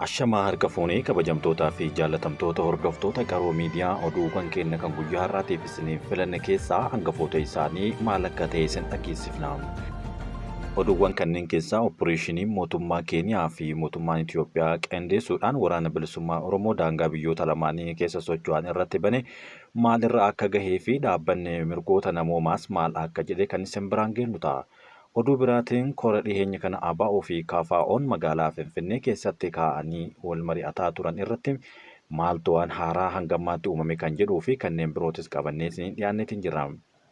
Ashamaa harka fuunee kabajamtootaa fi jaallatamtoota hordoftoota Qaroo Miidiyaa, oduuwwan keenya kan guyyaa har'aatiif isiniif filanne keessaa hangafoota isaanii maal akka ta'e isin dhageessifna. Oduuwwan kanneen keessaa Opporeeshiniin mootummaa Keeniyaa fi mootummaan Itiyoophiyaa qindeessuudhaan waraana bilisummaa Oromoo daangaa biyyoota lamaanii keessa socho'an irratti bane maalirra akka gahee fi dhaabbanni mirgoota namoomaas maal akka jedhe kan isin biraan geenyu ta'a. Oduu biraatiin kora dhiheenya kana ABO fi KFOn magaalaa Finfinnee keessatti kaa'anii wal mari'ataa turan irratti maaltu waan haaraa hangammaatti uumame kan jedhuu fi kanneen birootis qabannee isiniin dhiyaanneetiin jirra.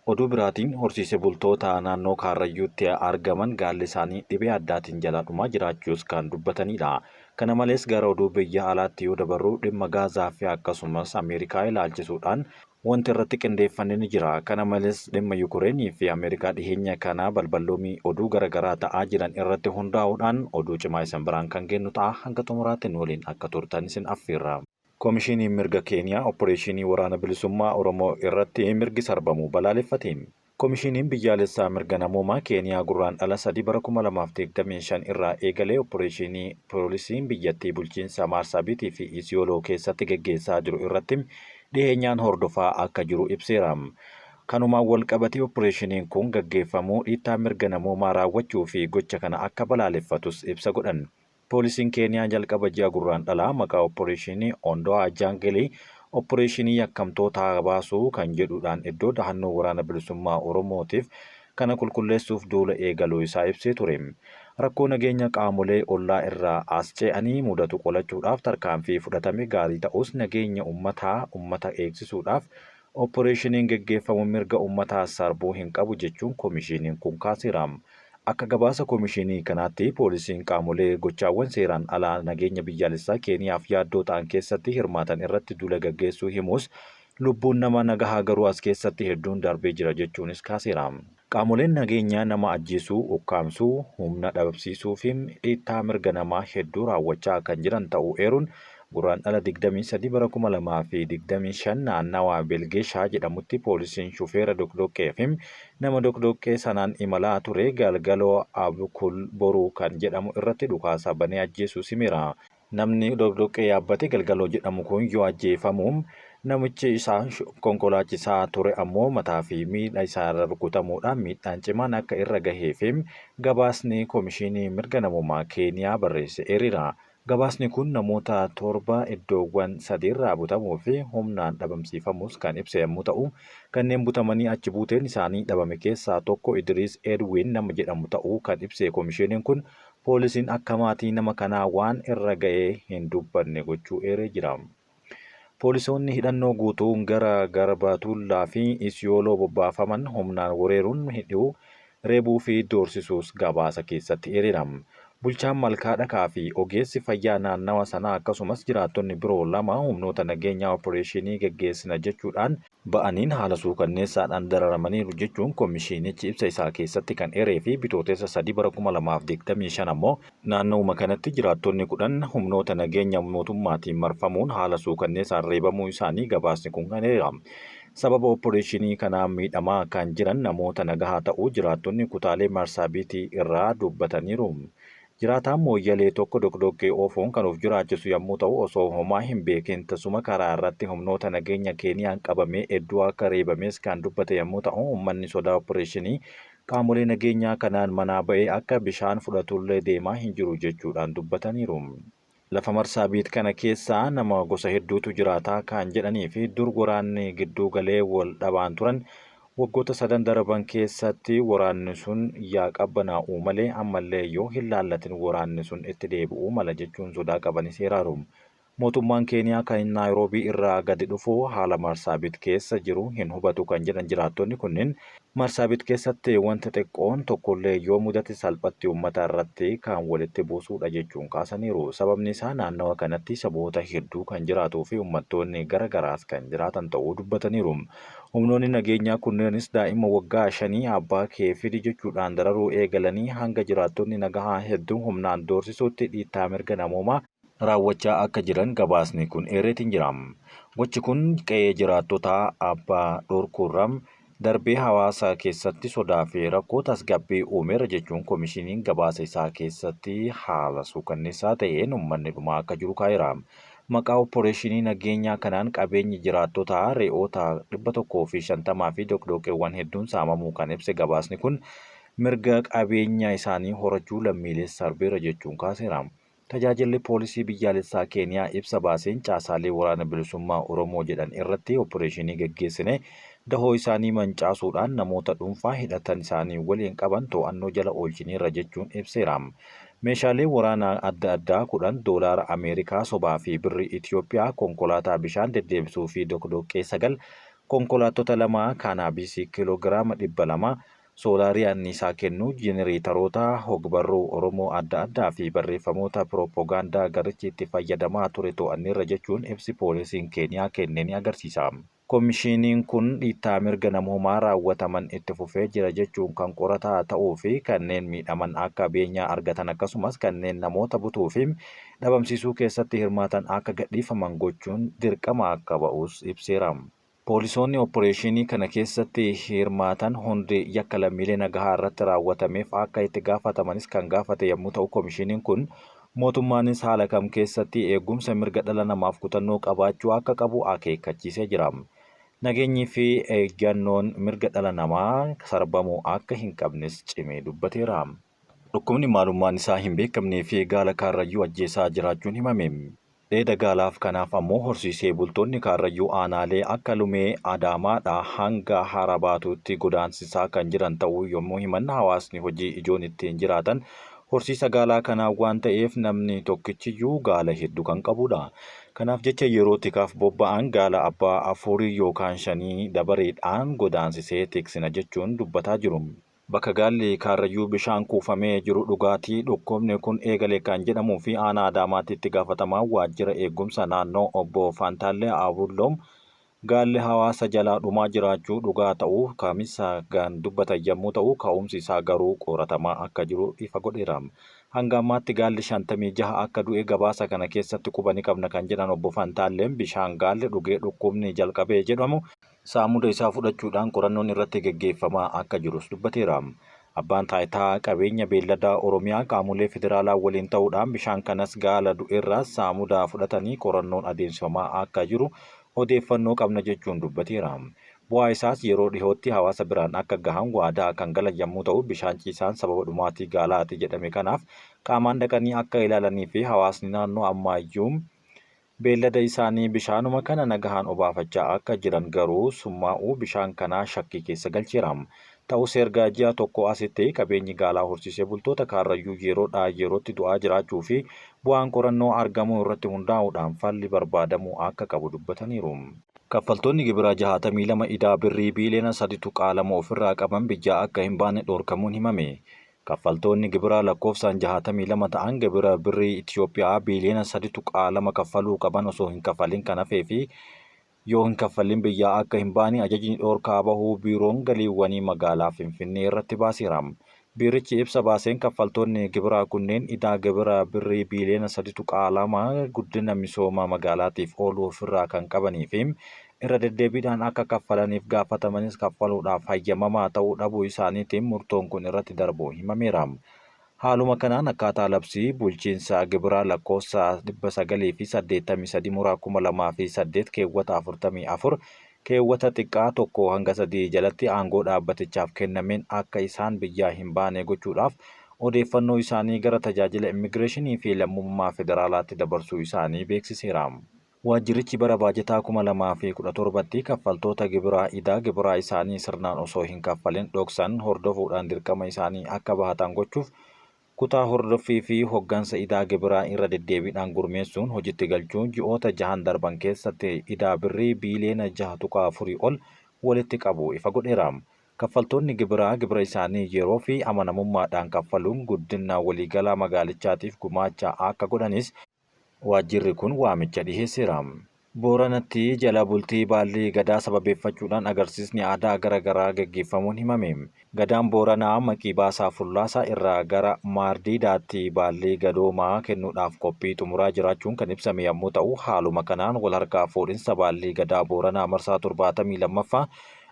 Oduu biraatiin horsiise bultoota naannoo Kaarrayyuutti argaman gaalli isaanii dhibee addaatiin jalaa dhumaa jiraachuus kan dubbataniidha. Kana malees gara oduu biyya alaatti yoo dabarru dhimma Gaazaa fi akkasumas Ameerikaa ilaalchisuudhaan Wanti irratti qindeeffanne ni jira. Kana malees dhimma Yukureenii fi Ameerikaa dhiheenya kana balballoomii oduu gara garaa ta'aa jiran irratti hundaa'uudhaan oduu cimaa isin biraan kan geennu ta'a. Hanga xumuraatti nu waliin akka turtan isin affeerra. Komishiniin Mirga Keeniyaa Opporeeshinii Waraana Bilisummaa Oromoo irratti mirgi sarbamuu balaaleffate. Komishiniin Biyyaalessaa Mirga Namoomaa Keeniyaa Gurraandhala 3 bara 2025 irraa eegalee opporeeshinii poolisiin biyyattii bulchiinsa Maarsaabiitii fi Isiyooloo keessatti geggeessaa jiru irratti dhiheenyaan hordofaa akka jiru ibseera. Kanumaan walqabatee opporeeshiniin kun gaggeeffamuu dhiittaa mirga namoomaa raawwachuu fi gocha kana akka balaaleffatus ibsa godhan. Poolisiin Keeniyaa jalqaba ji'a Gurraandhalaa maqaa Opporeeshinii Ondoa Jangili, Opporeeshinii yakkamtoota baasuu, kan jedhuudhaan iddoo dahannoo Waraana Bilisummaa Oromootiif kana qulqulleessuuf duula eegaluu isaa ibsee ture. Rakkoo nageenya qaamolee ollaa irraa as ce'anii mudatu qolachuudhaaf tarkaanfii fudhatame gaarii ta'us nageenya ummataa ummata eegsisuudhaaf opporeeshiniin geggeeffamu mirga ummataa sarbuu hin qabu jechuun komishiiniin kun kaaseera. Akka gabaasa komishinii kanaatti poolisiin qaamolee gochaawwan seeraan alaa nageenya biyyaalessaa Keeniyaaf yaaddoo ta'an keessatti hirmaatan irratti duula gaggeessuu himus, lubbuun nama nagahaa garuu as keessatti hedduun darbee jira jechuunis kaaseera. Qaamoleen nageenyaa nama ajjeesuu, ukkaamsuu, humna dhababsiisuufi dhiittaa mirga namaa hedduu raawwachaa kan jiran ta'uu eeruun, Gurraandhala 23 bara 2025 naannawaa Belgeeshaa jedhamutti poolisiin shufeera doqdoqqee fi nama doqdoqqee sanaan imalaa ture Galgaloo Abukul Boruu kan jedhamu irratti dhukaasa banee ajjeesuu himeera. Namni doqdoqqee yaabbate Galgaloo jedhamu kun yoo ajjeefamu, namichi isa konkolaachisaa ture ammoo mataa fi miila isaarra rukutamuudhaan miidhaan cimaan akka irra gahee fi gabaasni Komishinii Mirga Namoomaa Keeniyaa barreesse eereera. Gabaasni kun namoota 7 iddoowwan sadiirraa butamuu fi humnaan dhabamsiifamuus kan ibse yammuu ta'u, kanneen butamanii achi buuteen isaanii dhabame keessaa tokko Idiriis Eedwiin nama jedhamu ta'uu kan ibse komishiiniin kun, poolisiin akka maatii nama kanaa waan irra ga'e hin dubbanne gochuu eeree jira. Poolisoonni hidhannoo guutuun gara Garbaatuullaa fi Isiyooloo bobbaafaman humnaan wereeruun hidhuu, reebuu fi doorsisuus gabaasa keessatti eereera. Bulchaan Malkaa Dhakaa fi ogeessi fayyaa naannawa sanaa akkasumas jiraattonni biroo 2 humnoota nageenyaa opporeeshinii geggeessina jechuudhaan ba'aniin haala suukanneessaadhaan dararamaniiru jechuun komishiinichi ibsa isaa keessatti kan eeree fi Bitootessa 3 bara 2025 ammoo naannawuma kanatti jiraattonni 10 humnoota nageenya mootummaatiin marfamuun haala suukanneessaan reebamuu isaanii gabaasni kun kan eereera. Sababa opporeeshinii kanaan miidhamaa kan jiran namoota nagahaa ta'uu jiraattonni kutaalee Marsaabiitii irraa dubbataniiru. Jiraataan Mooyyalee tokko doqdoqqee oofuun kan of jiraachisu yammuu ta'u, osoo homaa hin beekin tasuma karaa irratti humnoota nageenya Keeniyaan qabamee hedduu akka reebames kan dubbate yammuu ta'u, ummanni sodaa opporeeshinii qaamolee nageenyaa kanaan manaa ba'ee akka bishaan fudhatullee deemaa hin jiru jechuudhaan dubbataniiru. Lafa Marsaabiit kana keessa nama gosa hedduutu jiraata kan jedhanii fi dur waraanni gidduu galee wal dhabaan turan, waggoota sadan darban keessatti waraanni sun yaa qabbanaa'uu malee ammallee yoo hin laallatin waraanni sun itti deebi'uu mala jechuun sodaa qabanis eeraaru. Mootummaan Keeniyaa kan Naayiroobii irraa gadi dhufu haala Marsaabiit keessa jiru hin hubatu kan jedhan jiraattonni kunniin, Marsaabit keessatti wanti xiqqoon tokkollee yoo mudate salphatti ummata irratti kan walitti buusuudha jechuun kaasaniiru. Sababni isaa naannawa kanatti saboota hedduu kan jiraatuu fi ummattoonni gara garaas kan jiraatan ta'uu dubbataniiru. Humnoonni nageenyaa kunneenis daa'ima waggaa shanii abbaa kee fidi jechuudhaan dararuu eegalanii hanga jiraattonni nagahaa hedduu humnaan doorsisuutti dhiittaa mirga namoomaa raawwachaa akka jiran gabaasni kun eereetiin jira. Gochi kun qe'ee jiraattota abbaa dhorkuurra darbee hawaasa keessatti sodaa fi rakkoo tasgabbii uumeera jechuun komishiniin gabaasa isaa keessatti haala suukanneessaa ta'een uummanni dhumaa akka jiru kaa'eera. Maqaa opporeeshinii nageenyaa kanaan qabeenyi jiraattotaa re'oota 150 fi doqdoqqeewwan hedduun saamamuu kan ibse gabaasni kun mirga qabeenya isaanii horachuu lammiilee sarbeera jechuun kaaseera. Tajaajilli Poolisii Biyyaalessaa Keeniyaa ibsa baaseen caasaalee Waraana Bilisummaa Oromoo jedhan irratti opporeeshinii geggeessine dahoo isaanii mancaasuudhaan namoota dhuunfaa hidhatan isaanii waliin qaban to'annoo jala oolchineerra jechuun ibseera. Meeshaalee waraanaa adda addaa 10, doolaara Ameerikaa sobaa fi birrii Itiyoophiyaa, konkolaataa bishaan deddeebisuu fi doqdoqqee 9, konkolaattota 2, kaanaabiisii kiiloogiraama 200, Soolaarii anniisaa kennu, jenereetaroota, hogbarruu Oromoo adda addaa fi barreeffamoota pirooppogaandaa garichi itti fayyadamaa ture to'anneerra jechuun ibsi poolisiin Keeniyaa kenne ni agarsiisa. Komishiniin kun dhiittaa mirga namoomaa raawwataman itti fufee jira jechuun kan qorataa ta'uu fi kanneen miidhaman akka beenyaa argatan akkasumas kanneen namoota butuu fi dhabamsiisuu keessatti hirmaatan akka gadhiifaman gochuun dirqama akka ba'us ibseera. Poolisoonni opporeeshinii kana keessatti hirmaatan hundi yakka lammiilee nagahaa irratti raawwatameef akka itti gaafatamanis kan gaafate yommuu ta'u komishiniin kun mootummaanis haala kam keessatti eegumsa mirga dhala namaaf kutannoo qabaachuu akka qabu akeekkachiisee jira. Nageenyii fi eeggannoon mirga dhala namaa sarbamuu akka hin qabnes cimee dubbateera. Dhukkubni maalummaan isaa hin beekamnee fi gaala Kaarrayyuu ajjeesaa jiraachuun himame. Dheeda gaalaaf kanaaf ammoo horsiisee bultoonni Kaarrayyuu aanaalee akka Lumee, Adaamaadhaa hanga Hara Baatuutti godaansisaa kan jiran ta'uu yommuu himan hawaasni hojii ijoon ittiin jiraatan horsiisa gaalaa kanaan waan ta'eef namni tokkichiyyuu gaala heddu kan qabuudha. Kanaaf jecha yeroo tikaaf bobba'an gaala abbaa afurii yookaan shanii dabareedhaan godaansisee tiksina jechuun dubbataa jiru. Bakka gaalli Kaarrayyuu bishaan kuufamee jiru dhugaatii dhukkubni kun eegale kan jedhamuu fi aanaa Adaamaatti itti gaafatamaan waajjira eegumsa naannoo obbo Faantaallee Abulloom gaalli hawaasa jalaa dhumaa jiraachuu dhugaa ta'uu Kamisa kan dubbatan yammuu ta'u ka'umsi isaa garuu qoratamaa akka jiru ifa godheera. Hanga ammaatti gaalli 56 akka du'e gabaasa kana keessatti quba ni qabna kan jedhan obbo Fantaalleen bishaan gaalli dhugee dhukkubni jalqabe jedhamu saamuda isaa fudhachuudhaan qorannoon irratti geggeeffamaa akka jirus dubbateera. Abbaan Taayitaa Qabeenya Beelladaa Oromiyaa qaamolee federaalaa waliin ta'uudhaan bishaan kanas gaala du'erraas saamuda fudhatanii qorannoon adeemsifamaa akka jiru odeeffannoo qabna jechuun dubbateera. Bu'aa isaas yeroo dhihootti hawaasa biraan akka gahan waadaa kan galan yammuu ta'u, bishaan ciisaan sababa dhumaatii gaalaati jedhame kanaaf qaamaan dhaqanii akka ilaalanii fi hawaasni naannoo ammaayyuu Beellada isaanii bishaanuma kana nagahaan obaafachaa akka jiran garuu summaa'uu bishaan kanaa shakkii keessa galcheera. Ta'us erga ji'a tokkoo asitti qabeenyi gaalaa horsiisee bultoota Kaarrayyuu yeroodhaa yerootti du'aa jiraachuu fi bu'aan qorannoo argamuu irratti hundaa'uudhaan falli barbaadamuu akka qabu dubbataniiru. Kaffaltoonni gibiraa 62 idaa Birrii biiliyoona 3.2 ofirraa qaban biyyaa akka hin baane dhorkamuun himame. Kaffaltoonni gibiraa lakkoofsaan 62 ta'an gibira Birrii Itiyoophiyaa biiliyoona 3.2 kaffaluu qaban osoo hin kaffalin kan hafee fi yoo hin kaffalin biyyaa akka hin baane ajajni dhorkaa bahuu Biiroon Galiiwwanii Magaalaa Finfinnee irratti baaseera. Biirichi ibsa baaseen kaffaltoonni gibiraa kunneen idaa gibira Birrii biiliyoona 3.2 guddina misooma magaalaatiif oolu ofirraa kan qabanii fi irra deddeebiidhaan akka kaffalaniif gaafatamanis kaffaluudhaaf hayyamamaa ta'uu dhabuu isaaniitiin murtoon kun irratti darbuu himameera. Haaluma kanaan akkaataa labsii bulchiinsa gibiraa lakkoofsa 983 muraa 2008 keewwata 44 keewwata xiqqaa 1-3 jalatti aangoo dhaabbatichaaf kennameen akka isaan biyyaa hin baane gochuudhaaf odeeffannoo isaanii gara tajaajila immigireeshinii fi lammummaa federaalaatti dabarsuu isaanii beeksiseera. Waajjirichi bara baajataa 2017tti kaffaltoota gibiraa idaa gibiraa isaanii sirnaan osoo hin kaffalin dhoksan hordofuudhaan dirqama isaanii akka bahatan gochuuf kutaa hordoffii fi hoggansa idaa gibiraa irra deddeebiidhaan gurmeessuun hojitti galchuun ji'oota jahan darban keessatti idaa Birrii biiliyoona 6.4 ol walitti qabuu ifa godheera. Kaffaltoonni gibiraa gibira isaanii yeroo fi amanamummaadhaan kaffaluun guddina waliigalaa magaalichaatiif gumaacha akka godhanis Waajjirri kun waamicha dhiheesseera. Booranatti jala bultii Baallii Gadaa sababeeffachuudhaan agarsiisni aadaa gara garaa gaggeeffamuun himame. Gadaan Booranaa maqii baasaa Fullaasaa irraa gara Maardiidaatti Baallii Gadoomaa kennuudhaaf qophii xumuraa jiraachuun kan ibsame yammuu ta'u, haaluma kanaan walharkaa fuudhinsa Baallii Gadaa Booranaa marsaa 72ffaa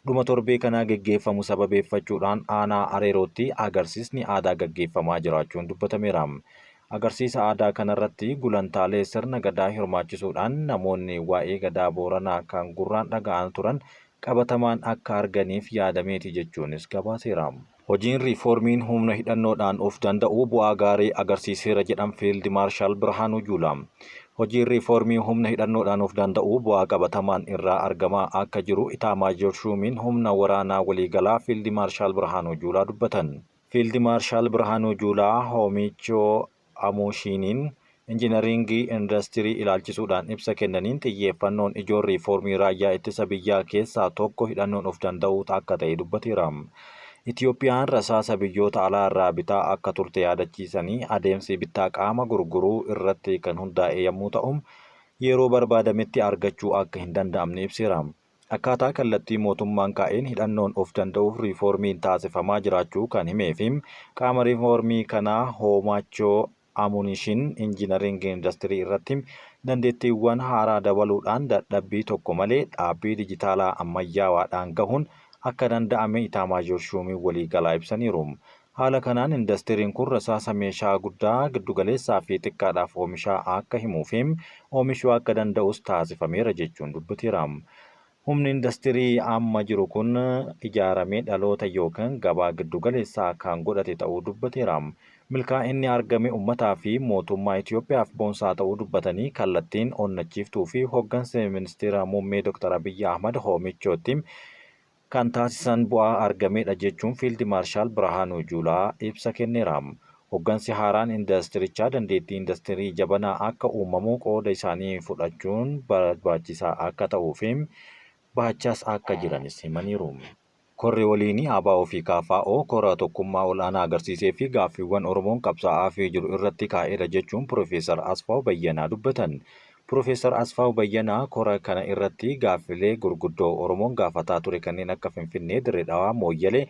dhuma torbee kanaa geggeeffamu sababeeffachuudhaan aanaa Areerootti agarsiisni aadaa gaggeeffamaa jiraachuun dubbatameera. Agarsiisa aadaa kanarratti gulantaalee sirna Gadaa hirmaachisuudhaan namoonni waa'ee Gadaa Booranaa kan gurraan dhaga'an turan qabatamaan akka arganiif yaadameeti jechuunis gabaaseera. Hojiin riifoormiin humna hidhannoodhaan of danda'uu bu'aa gaarii agarsiiseera jedhan Fiild Maarshaal Birhaanuu Juulaa. Hojiin riifoormii humna hidhannoodhaan of danda'uu bu'aa qabatamaan irraa argamaa akka jiru Itaamaajoor Shuumiin Humna Waraanaa Waliigalaa Fiild Maarshaal Birhaanuu Juulaa dubbatan. Fiild Maarshaal Birhaanuu Juulaa Hoomichoo Amuushiiniin Injinariingii Indastirii ilaalchisuudhaan ibsa kennaniin xiyyeeffannoon ijoon riifoormii raayyaa ittisa biyyaa keessaa tokko hidhannoon of danda'uu akka ta'e dubbateera. Itiyoophiyaan rasaasa biyyoota alaa irraa bitaa akka turte yaadachiisanii, adeemsi bittaa qaama gurguruu irratti kan hundaa'e yammuu ta'u, yeroo barbaadametti argachuu akka hin danda'amne ibseera. Akkaataa kallattii mootummaan kaa'een hidhannoon of danda'uuf riifoormiin taasifamaa jiraachuu kan himee fi qaama riifoormii kanaa Hoomaachoo Amunishin Injinariingii Indastirii irratti dandeettiiwwan haaraa dabaluudhaan dadhabbii tokko malee dhaabbii dijitaalaa ammayyaawaadhaan gahuun akka danda'ame Itaamaajoor Shuumiin Waliigalaa ibsaniiru. Haala kanaan indastiriin kun rasaasa meeshaa guddaa, giddugaleessaa fi xiqqaadhaaf oomishaa akka himuu fi oomishuu akka danda'us taasifameera jechuun dubbateera. Humni indastirii amma jiru kun ijaaramee dhaloota yookiin gabaa giddugaleessaa kan godhate ta'uu dubbateera. Milkaa'inni argame ummataa fi mootummaa Itiyoophiyaaf boonsaa ta'uu dubbatanii, kallattiin onnachiiftuu fi hoggansi Ministira Muummee Dr. Abiyyi Ahmad Hoomichootti kan taasisan bu'aa argameedha jechuun Fiild Maarshaal Birhaanuu Juulaa ibsa kenneera. Hoggansi haaraan indastirichaa dandeettii indastirii jabanaa akka uumamu qooda isaanii fudhachuun barbaachisaa akka ta'uu fi bahachaas akka jiranis himaniiru. Korri waliinii ABO fi KFO kora tokkummaa ol'aanaa agarsiisee fi gaaffiiwwan Oromoon qabsaa'aafii jiru irratti kaa'eedha jechuun Pirofeesar Asfaaw Bayyanaa dubbatan. Pirofeesar Asfaaw Bayyanaa kora kana irratti gaaffilee gurguddoo Oromoon gaafataa ture kanneen akka Finfinnee, Dirre Dhawaa, Mooyyalee,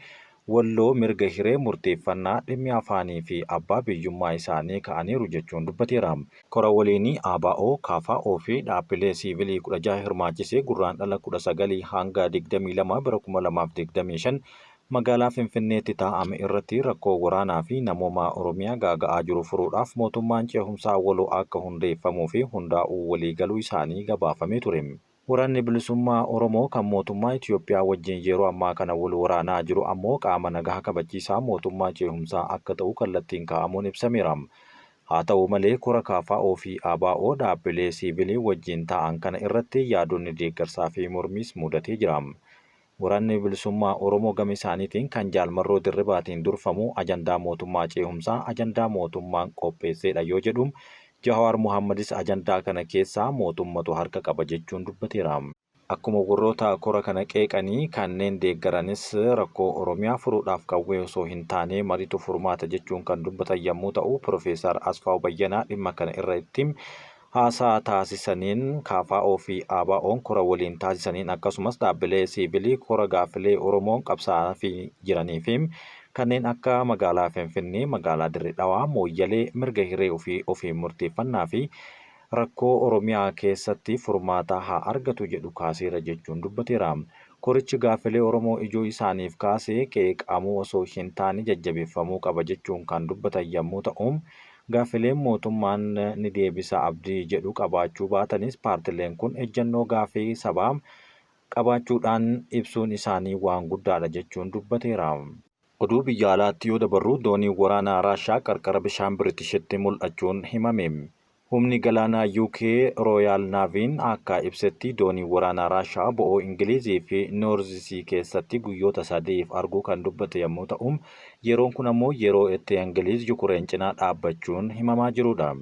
Walloo, mirga hiree murteeffannaa, dhimmi afaanii fi abbaa biyyummaa isaanii ka'aniiru jechuun dubbateera. Kora waliinii ABO, KFO fi dhaabbilee siivilii 16 hirmaachise Gurraandhala 19 hanga 22 bara 2025 Magaalaa Finfinneetti taa'ame irratti rakkoo waraanaa fi namoomaa Oromiyaa gaaga'aa jiru furuudhaaf mootummaan cehumsaa waloo akka hundeeffamuu fi hundaa'uu walii galuu isaanii gabaafamee ture. Waraanni Bilisummaa Oromoo kan mootummaa Itiyoophiyaa wajjin yeroo ammaa kana wal waraanaa jiru ammoo qaama nagaha kabachiisaa mootummaa cehumsaa akka ta'u kallattiin kaa'amuun ibsameera. Haa ta'u malee kora KFO fi ABO dhaabbilee siivilii wajjin taa'an kana irratti yaadonni deeggarsaa fi mormiis mudatee jira. Waraanni Bilisummaa Oromoo gama isaaniitiin kan Jaal Marroo Dirribaatiin durfamu ajandaa mootummaa ceehumsaa ajandaa mootummaan qopheesseedha yoo jedhu, Jawaar Mohaammadis ajandaa kana keessaa mootummatu harka qaba jechuun dubbateera. Akkuma warroota kora kana qeeqanii kanneen deeggaranis rakkoo Oromiyaa furuudhaaf qawwee osoo hin taanee mariitu furmaata jechuun kan dubbatan yammuu ta'u, Pirofeesar Asfaaw Bayyanaa dhimma kana irratti Haasaa taasisaniin KFO fi ABOn kora waliin taasisaniin akkasumas dhaabbilee siivilii kora gaaffilee Oromoon qabsaa'aafii jiranii fi kanneen akka magaalaa Finfinnee, magaalaa Dirre Dhawaa, Mooyyalee, mirga hiree ofii ofiin murteeffannaa fi rakkoo Oromiyaa keessatti furmaata haa argatu jedhu kaaseera jechuun dubbateera. Korichi gaaffilee Oromoo ijoo isaaniif kaase qeeqamuu osoo hin taane jajjabeeffamuu qaba jechuun kan dubbatan yammuu ta'u, gaaffileen mootummaan ni deebisa abdii jedhu qabaachuu baatanis paartileen kun ejjannoo gaaffii sabaa qabaachuudhaan ibsuun isaanii waan guddaadha jechuun dubbateera. Oduu biyya alaatti yoo dabarru dooniin waraanaa Raashaa qarqara bishaan Biritishitti mul'achuun himame. Humni galaanaa UK Rooyaal Naaviin akka ibsetti dooniin waraanaa Raashaa bo'oo Ingiliizii fi Noorz Sii keessatti guyyoota sadiif arguu kan dubbate yommuu ta'u, yeroon kun ammoo yeroo itti Ingiliiz Yukureen cinaa dhaabbachuun himamaa jiruudha.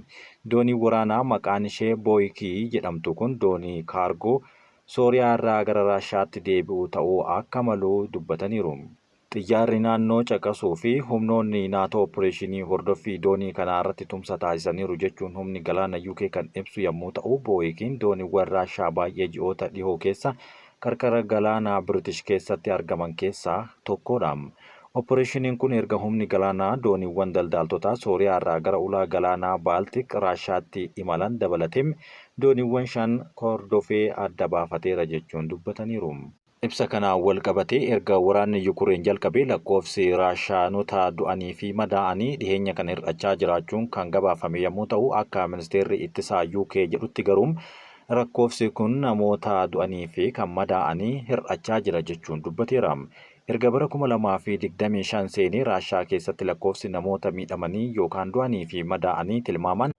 Dooniin waraanaa maqaan ishee Booyikii jedhamtu kun doonii kaargoo Sooriyaa irraa gara Raashaatti deebi'u ta'uu akka malu dubbataniiru. Xiyyaarri naannoo caqasuu fi humnoonni Naatoo oppireeshinii hordoffii doonii kanaa irratti tumsa taasisaniiru jechuun humni galaana UK kan ibsu yammuu ta'u, Booyikiin dooniiwwan Raashaa baay'ee ji'oota dhihoo keessa qarqara galaanaa Biritish keessatti argaman keessaa tokkoodha. Oppireeshiniin kun erga humni galaanaa dooniiwwan daldaaltotaa Sooriyaa irraa gara ulaa galaanaa Baaltik Raashaatti imalan dabalatee dooniiwwan 5 hordofee adda baafateera jechuun dubbataniiru. Ibsa kanaan wal qabatee erga waraanni Yukureen jalqabee lakkoofsi Raashaanota du'anii fi madaa'anii dhiheenya kana hir'achaa jiraachuun kan gabaafame yommuu ta'u, akka ministeerri ittisaa UK jedhutti garuu rakkoofsi kun namoota du'anii fi kan madaa'anii hir'achaa jira jechuun dubbateera. Erga bara 2025 seenee Raashaa keessatti lakkoofsi namoota miidhamanii yookaan du'anii fi madaa'anii tilmaamaan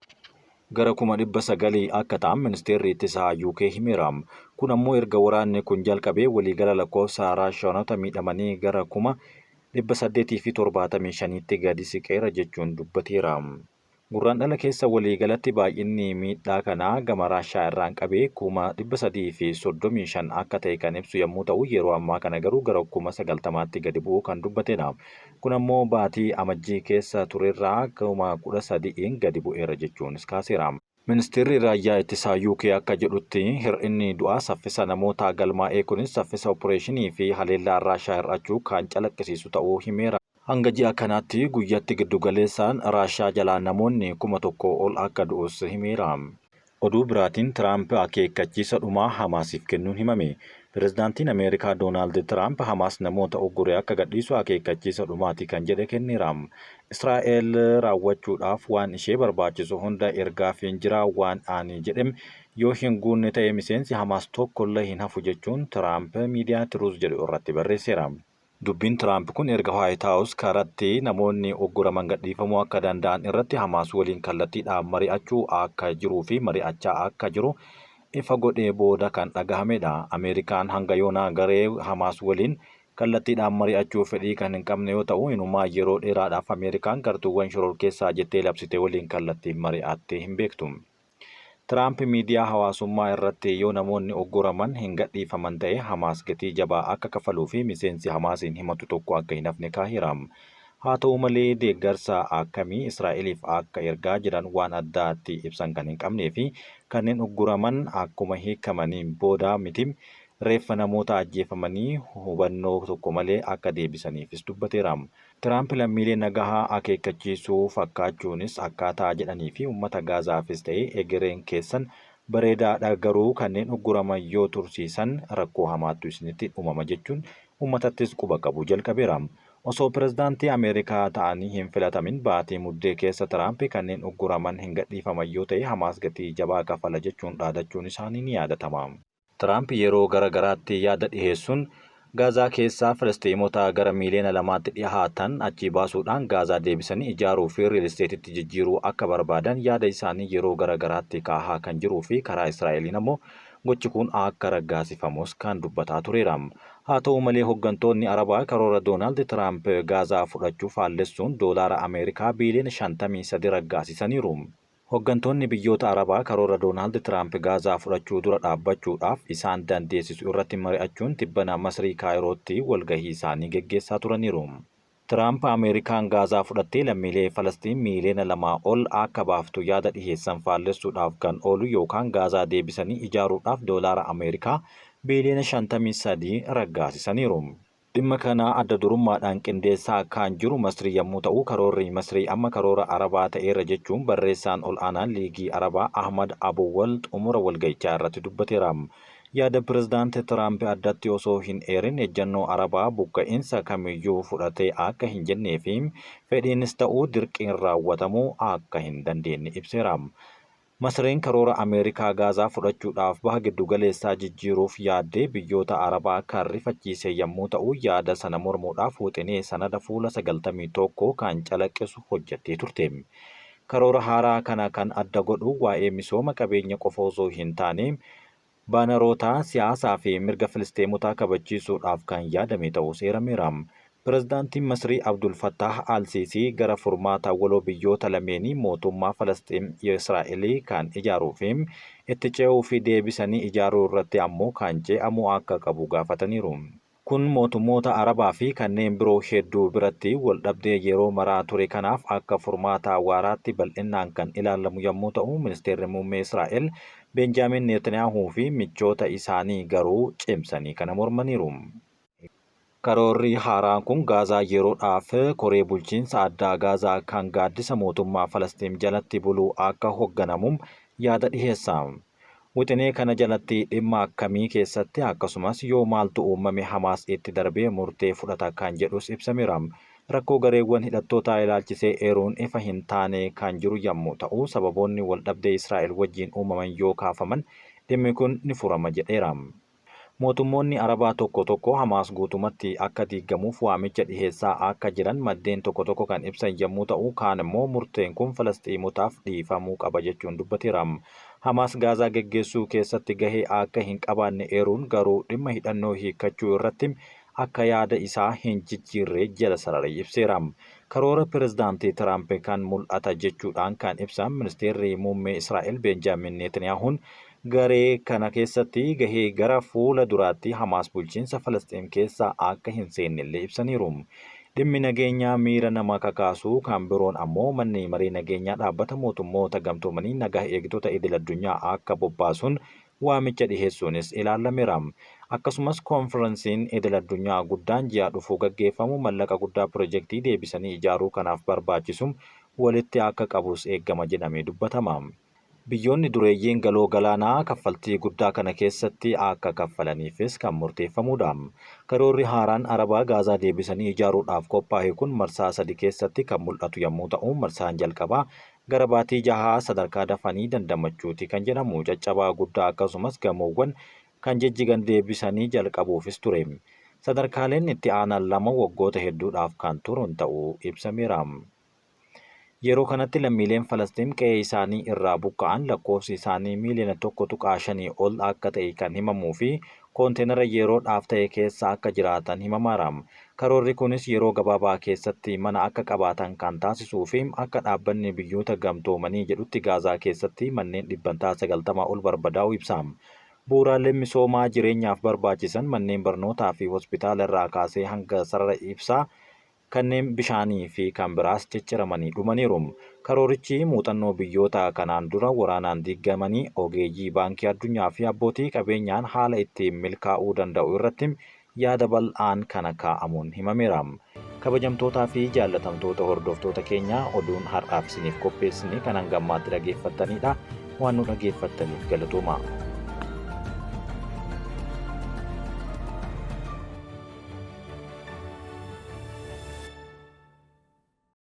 gara 900,000 akka ta'an ministeerri ittisaa UK himeera. Kun ammoo erga waraanni kun jalqabee waliigala lakkoofsa Raashiyaanota miidhamanii gara 875,000tti gadi siqeera jechuun dubbateera. Gurraandhala keessa waliigalatti baay'inni miidhaa kanaa gama Raashiyaa irraan qabee 335,000 akka ta'e kan ibsu yommuu ta'u, yeroo ammaa kana garuu gara 90,000tti gadi bu'uu kan dubbatedha. Kun ammoo baatii Amajjii keessa turerraa 13,000n gadi bu'eera jechuunis kaaseera. Ministeerri Raayyaa Ittisaa UK akka jedhutti hir'inni du'aa saffisa namootaa galmaa'ee kunis saffisa oppireeshinii fi haleellaa Raashaa hir'achuu kan calaqqisiisu ta'uu himeera. Hanga ji'a kanaatti guyyatti giddugaleessaan Raashaa jalaa namoonni 1,000 ol akka du'us himeera. Oduu biraatiin Tiraamp akeekkachiisa dhumaa Hamaasiif kennuun himame. Pirezidaantiin Ameerikaa Doonaald Tiraamp Hamaas namoota uggure akka gadhiisu akeekkachiisa dhumaati kan jedhe kenneera. Israa'el raawwachuudhaaf waan ishee barbaachisu hunda ergaafiin jira waan ani jedhe yoo hin guunne ta'e miseensi Hamaas tokkollee hin hafu jechuun Tiraamp miidiyaa Tiruuz jedhu irratti barreesseera. Dubbiin Tiraamp kun erga Waayit Haawus karatti namoonni ugguraman gadhiifamuu akka danda'an irratti Hamaas waliin kallattiidhaan mari'achuu akka jiruu fi mari'achaa akka jiru ifa godhee booda kan dhagahamedha. Ameerikaan hanga yoonaa garee Hamaas waliin kallattiidhaan mari'achuu fedhii kan hin qabne yoo ta'u, inumaa yeroo dheeraadhaaf Ameerikaan gartuuwwan shororkeessaa jettee labsite waliin kallattiin mari'attee hin beektu. Tiraamp miidiyaa hawaasummaa irratti yoo namoonni ugguraman hin gadhiifaman ta'e Hamaas gatii jabaa akka kafaluu fi miseensi Hamaasiin himatu tokko akka hin hafne kaaheera. Haa ta'u malee deeggarsa akkamii Israa'eliif akka ergaa jiran waan addaatti ibsan kan hin qabnee fi kanneen ugguraman akkuma hiikamaniin booda miti reeffa namoota ajjeefamanii hubannoo tokko malee akka deebisaniifis dubbateera. Tiraamp lammiilee nagahaa akeekkachiisuu fakkaachuunis akkaataa jedhanii fi uummata Gaazaafis ta'e egereen keessan bareedaadha garuu kanneen ugguraman yoo tursiisan rakkoo hamaattu isinitti uumama jechuun uummatattis quba qabuu jalqabeera. Osoo pirezidaantii Ameerikaa ta'anii hin filatamin baatii Muddee keessa Tiraamp kanneen ugguraman hin gadhiifaman yoo ta'e Hamaas gatii jabaa kafala jechuun dhaadachuun isaanii ni yaadatama. Tiraamp yeroo gara garaatti yaada dhiheessuun Gaazaa keessaa Filisxeemota gara miiliyoona lamaatti dhihaatan achii baasuudhaan Gaazaa deebisanii ijaaruu fi riil isteetitti jijjiiruu akka barbaadan yaada isaanii yeroo gara garaatti kaahaa kan jiruu fi karaa Israa'eliin ammoo gochi kun akka raggaasifamus kan dubbataa tureera. Haa ta'u malee hoggantoonni Arabaa karoora Doonaald Tiraamp Gaazaa fudhachuu faallessuun doolaara Ameerikaa biiliyoona 53 raggaasisaniiru. Hoggantoonni biyyoota Arabaa karoora Doonaald Tiraamp Gaazaa fudhachuu dura dhaabbachuudhaaf isaan dandeessisu irratti mari'achuun tibbana Masrii Kaayirootti walgahii isaanii geggeessaa turaniiru. Tiraamp Ameerikaan Gaazaa fudhattee lammiilee Falasxiin miiliyoona lamaa ol akka baaftu yaada dhiheessan faallessuudhaaf kan oolu yookaan Gaazaa deebisanii ijaaruudhaaf doolaara Ameerikaa biiliyoona 53 raggaasisaniiru. Dhimma kana adda durummaadhaan qindeessaa kaan jiru Masrii yammuu ta'u, karoorri Masrii amma karoora Arabaa ta'eera jechuun barreessaan ol'aanaan Liigii Arabaa Ahmad Abuwal xumura walgahichaa irratti dubbateera. Yaada Pirezidaant Tiraamp addatti osoo hin eerin ejjannoo Arabaa buqqa'insa kamiyyuu fudhatee akka hin jennee fi fedhiinis ta'u dirqiin raawwatamuu akka hin dandeenne ibseera. Masriin karoora Ameerikaa Gaazaa fudhachuudhaaf Baha Giddugaleessaa jijjiiruuf yaadde biyyoota Arabaa kan rifachiise yammuu ta'u, yaada sana mormuudhaaf wixinee sanada fuula 91 kan calaqqisu hojjattee turte. Karoora haaraa kana kan adda godhu waa'ee misooma qabeenya qofa osoo hin taane Baanaroota siyaasaa fi mirga Filisxeemotaa kabachiisuudhaaf kan yaadame ta'uus eerameera. Pirezidaantiin Masrii Abdul Fattaah Al-Siisii gara furmaata waloo biyyoota lameenii mootummaa Falasxiin Israa'elii kan ijaaruu fi itti ce'uu fi deebisanii ijaaruu irratti ammoo kan ce'amuu akka qabu gaafataniiru. Kun mootummoota Arabaa fi kanneen biroo hedduu biratti waldhabdee yeroo maraa ture kanaaf akka furmaata waaraatti bal'innaan kan ilaalamu yammuu ta'u, Ministeerri Muummee Israa'el Beenjaamiin Neetaniyaahuu fi michoota isaanii garuu cimsanii kana mormaniiru. Karoorri haaraan kun Gaazaa yeroodhaaf Koree Bulchiinsa Addaa Gaazaa kan gaaddisa mootummaa Falasxiim jalatti bulu akka hogganamu yaada dhiheessa. Wixinee kana jalatti dhimma akkamii keessatti akkasumas yoo maaltu uumame Hamaas itti darbee murtee fudhata kan jedhus ibsameera. Rakkoo gareewwan hidhattootaa ilaalchisee eeruun ifa hin taane kan jiru yommuu ta'u, sababoonni waldhabdee Israa'el wajjin uumaman yoo kaafaman dhimmi kun ni furama jedheera. Mootummoonni Arabaa tokko tokko Hamaas guutumatti akka diigamuuf waamicha dhiheessaa akka jiran maddeen tokko tokko kan ibsan yommuu ta'u, kaan immoo murteen kun Falasxiimotaaf dhiifamuu qaba jechuun dubbateera. Hamaas Gaazaa geggeessuu keessatti gahee akka hin qabaanne eeruun garuu dhimma hidhannoo hiikkachuu irratti akka yaada isaa hin jijjiirre jala sararee ibseera. Karoora Pirezidaantii Tiraamp kan mul'ata jechuudhaan kan ibsan Ministeerri Muummee Israa'el Beenjaamin Netaniyaahuun garee kana keessatti gahee gara fuula duraatti Hamaas bulchiinsa Falasxiin keessa akka hin seennellee ibsaniiru. Dhimmi nageenyaa miira nama kakaasu kan biroon ammoo manni marii nageenyaa dhaabbata mootummoota gamtoomanii nagaa eegdota idil addunyaa akka bobbaasuun waamicha dhiheessuunis ilaalameera. Akkasumas koonfiransiin idil addunyaa guddaan ji'a dhufu gaggeeffamu mallaqa guddaa pirojektii deebisanii ijaaruu kanaaf barbaachisu walitti akka qabus eegama jedhamee dubbatama. Biyyoonni dureeyyiin galoo galaanaa kaffaltii guddaa kana keessatti akka kaffalaniifis kan murteeffamudha. Karoorri haaraan Arabaa Gaazaa deebisanii ijaaruudhaaf qophaa'e kun marsaa sadi keessatti kan mul'atu yommuu ta'u, marsaan jalqabaa gara baatii jahaa sadarkaa dafanii dandamachuuti kan jedhamu caccabaa guddaa akkasumas gamoowwan kan jijjigan deebisanii jalqabuufis ture. Sadarkaaleen itti aanan lama waggoota hedduudhaaf kan turan ta'uu ibsameera. Yeroo kanatti lammiileen Falasxiin qe'ee isaanii irraa buqqa'an lakkoofsi isaanii miiliyoona 1.5 ol akka ta'e kan himamuu fi koonteynara yeroodhaaf ta'e keessa akka jiraatan himamaara. Karoorri kunis yeroo gabaabaa keessatti mana akka qabaatan kan taasisuu fi akka dhaabbanni biyyoota gamtoomanii jedhutti Gaazaa keessatti manneen dhibbantaa 90 ol barbadaa'uu ibsa. Bu'uuraaleen misoomaa jireenyaaf barbaachisan manneen barnootaa fi hospitaala irraa kaasee hanga sarara ibsaa kanneen bishaanii fi kan biraas cicciramanii dhumaniiru. Karoorichi muuxannoo biyyoota kanaan dura waraanaan diigamanii ogeeyyii baankii addunyaa fi abbootii qabeenyaan haala ittiin milkaa'uu danda'u irratti yaada bal'aan kana kaa'amuun himameera. Kabajamtootaa fi jaallatamtoota hordoftoota keenyaa oduun har'aaf isiniif qopheessine kan hanga ammaatti dhageeffattanidha. Waan nu dhageeffattaniif galatooma.